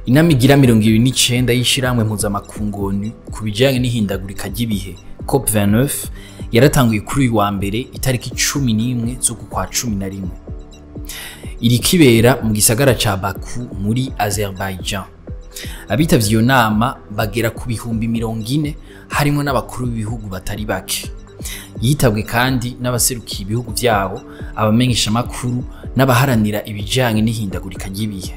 Inama igira 29 y'ishirahamwe mpuzamakungu ONU ku bijanye n'ihindagurika ry'ibihe COP29 yaratanguye kuri uyu wa mbere itariki 11 z'uku kwa 11. Iriko ibera mu gisagara ca Baku muri Azerbaijan. Abitavye iyo nama bagera ku bihumbi 40 harimwo n'abakuru b'ibihugu batari bake. Yitabwe kandi n'abaserukiye ibihugu vyabo, abamenyeshamakuru n'abaharanira ibijanye n'ihindagurika ry'ibihe.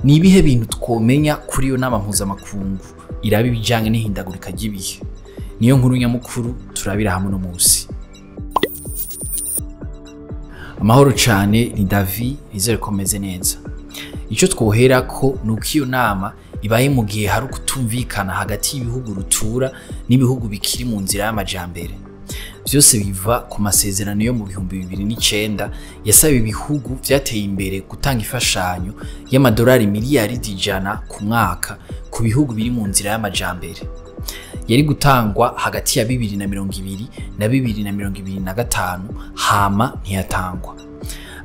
Ni ibihe bintu twomenya kuri iyo nama mpuzamakungu iraba ibijanye n'ihindagurika ry'ibihe? Niyo nkuru nyamukuru turabira hamwe no musi. Amahoro cane, ni Davi, nizere ko meze neza. Ico twoherako nuko iyo nama ibaye mu gihe hari ukutumvikana hagati y'ibihugu rutura n'ibihugu bikiri mu nzira y'amajambere. Vyose biva ku masezerano yo mu 2009 yasaba ibihugu vyateye imbere gutanga imfashanyo y'amadolari miliyaridi 100 ku mwaka ku bihugu biri mu nzira y'amajambere. Yari gutangwa hagati ya 2020 na 2025, hama ntiyatangwa.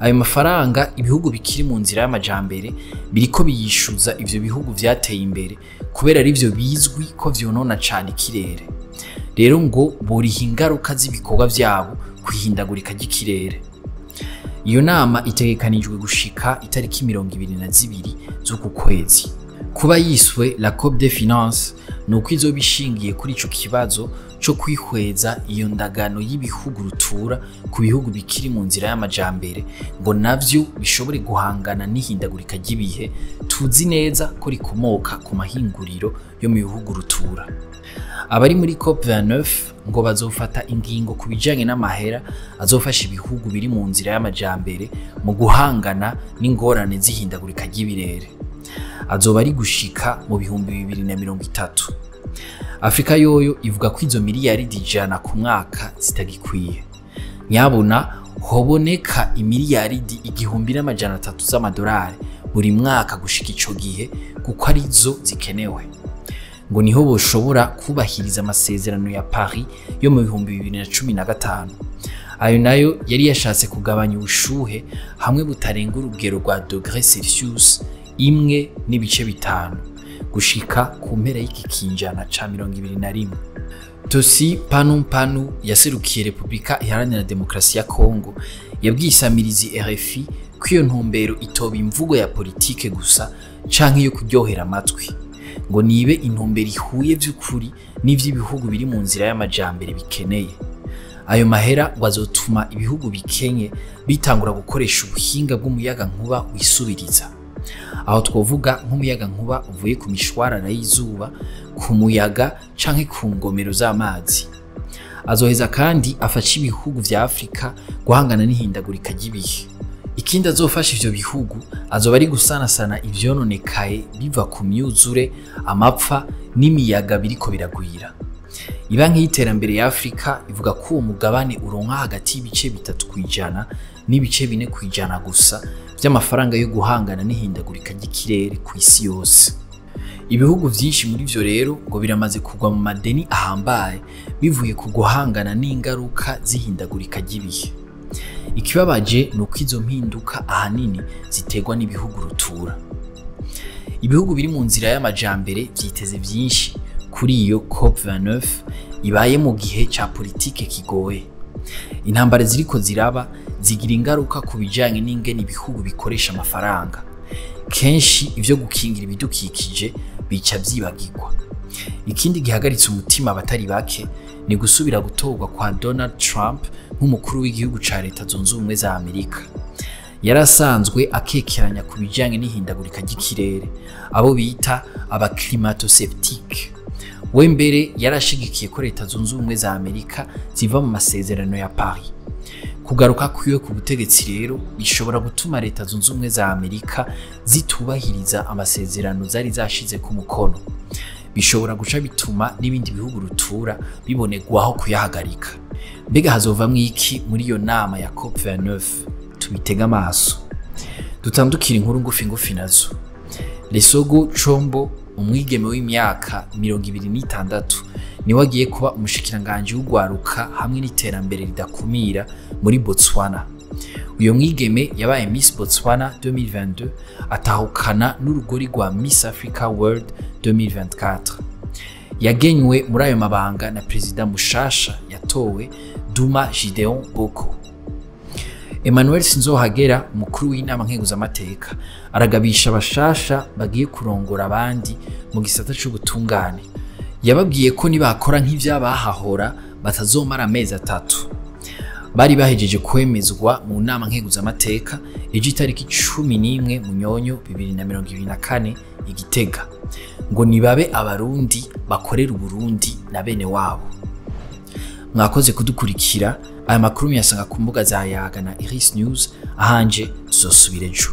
Ayo mafaranga ibihugu bikiri mu nzira y'amajambere biriko biyishuza ivyo bihugu vyateye imbere kubera arivyo bizwi ko vyonona cane ikirere. Rero ngo boriha ingaruka z'ibikorwa vyabo kwihindagurika ry'ikirere. Iyo nama itegekanijwe gushika itariki 22 z'uku kwezi. Kuba yiswe la COP des Finances nuko izoba ishingiye kuri ico kibazo co kwihweza iyo ndagano y'ibihugu rutura ku bihugu bikiri mu nzira y'amajambere ngo navyo bishobore guhangana n'ihindagurika ry'ibihe tuzi neza ko rikomoka ku mahinguriro yo mu bihugu rutura. Abari muri COP29 ngo bazofata ingingo ku bijanye n'amahera azofasha ibihugu biri mu nzira y'amajambere mu guhangana n'ingorane z'ihindagurika ry'ibirere. Azoba ari gushika mu 2030. Afrika yoyo ivuga ko izo miliyaridi 100 ku mwaka zitagikwiye. Nyabuna hoboneka imiliyaridi 1300 z'amadolari buri mwaka gushika ico gihe kuko arizo zikenewe. Ngo niho boshobora kubahiriza amasezerano ya Paris yo mu 2015. Ayo nayo yari yashatse kugabanya ubushuhe hamwe butarenga urugero rwa degré Celsius 1.5 gushika ku mpera y'iki kinjana ca 21. Tosi Panu Panu yaserukiye Republika Iharanira Demokarasi ya Kongo yabwiye isamirizi RFI ko iyo ntumbero itoba imvugo ya politike gusa canke yo kuryohera amatwi, ngo nibe intumbero ihuye vy'ukuri n'ivy'ibihugu biri mu nzira y'amajambere bikeneye. Ayo mahera ngo azotuma ibihugu bikenye bitangura gukoresha ubuhinga bw'umuyaga nkuba wisubiriza. Aho twovuga nk'umuyaga nkuba uvuye ku mishwarara y'izuba, ku muyaga canke ku ngomero z'amazi. Azoheza kandi afasha ibihugu vya Afrika guhangana n'ihindagurika ry'ibihe. Ikindi azofasha ivyo bihugu azoba ari gusanasana ivyononekaye biva ku myuzure, amapfa n'imiyaga biriko biragwira. Ibanki y'iterambere ya Afrika ivuga ko uwo mugabane uronka hagati y'ibice 3% n'ibice 4% gusa vy'amafaranga yo guhangana n'ihindagurika ry'ikirere ku isi yose. Ibihugu vyinshi muri vyo rero ngo biramaze kugwa mu madeni ahambaye bivuye ku guhangana n'ingaruka z'ihindagurika ry'ibihe. Ikibabaje nuko izo mpinduka ahanini ziterwa n'ibihugu rutura. Ibihugu biri mu nzira y'amajambere vyiteze vyinshi kuri iyo COP29 ibaye mu gihe ca politike kigoye. Intambara ziriko ziraba zigira ingaruka ku bijanye n'ingene ibihugu bikoresha amafaranga. Kenshi ivyo gukingira ibidukikije bica vyibagirwa. Ikindi gihagaritse umutima abatari bake ni gusubira gutorwa kwa Donald Trump nk'umukuru w'igihugu ca Leta Zunze Ubumwe za Amerika. Yarasanzwe akekeranya ku bijanye n'ihindagurika ry'ikirere, abo bita aba climato-sceptique. We mbere yarashigikiye ko Leta Zunze Ubumwe za Amerika ziva mu masezerano ya Paris. Kugaruka kwiwe ku butegetsi rero bishobora gutuma Leta Zunze Ubumwe za Amerika zitubahiriza amasezerano zari zashize ku mukono. Bishobora guca bituma n'ibindi bihugu rutura bibonerwaho kuyahagarika. Mbega hazovamwo iki muri iyo nama ya COP29? Tubitega amaso. Dutandukira inkuru ngufi ngufi nazo. Lesogo Chombo, umwigeme w'imyaka 26, niwe agiye kuba umushikiranganje w'ugwaruka hamwe n'iterambere ridakumira muri Botswana. Uyo mwigeme yabaye Miss Botswana 2022, atahukana n'urugori rwa Miss Africa World 2024. Yagenywe muri ayo mabanga na perezida mushasha yatowe, Duma Gideon Boko. Emmanuel Sinzohagera, umukuru w'inama nkenguzamateka, aragabisha abashasha bagiye kurongora abandi mu gisata c'ubutungane. Yababwiye ko nibakora nk'ivyabahahora batazomara amezi 3. Bari bahejeje kwemezwa mu nama nkenguzamateka ejo itariki 11 Munyonyo 2024 i Gitega, ngo nibabe Abarundi bakorera Uburundi na bene wabo. Mwakoze kudukurikira. Aya makuru muyasanga ku mbuga za Yaga na Iris News. Ahanje tuzosubira ejo.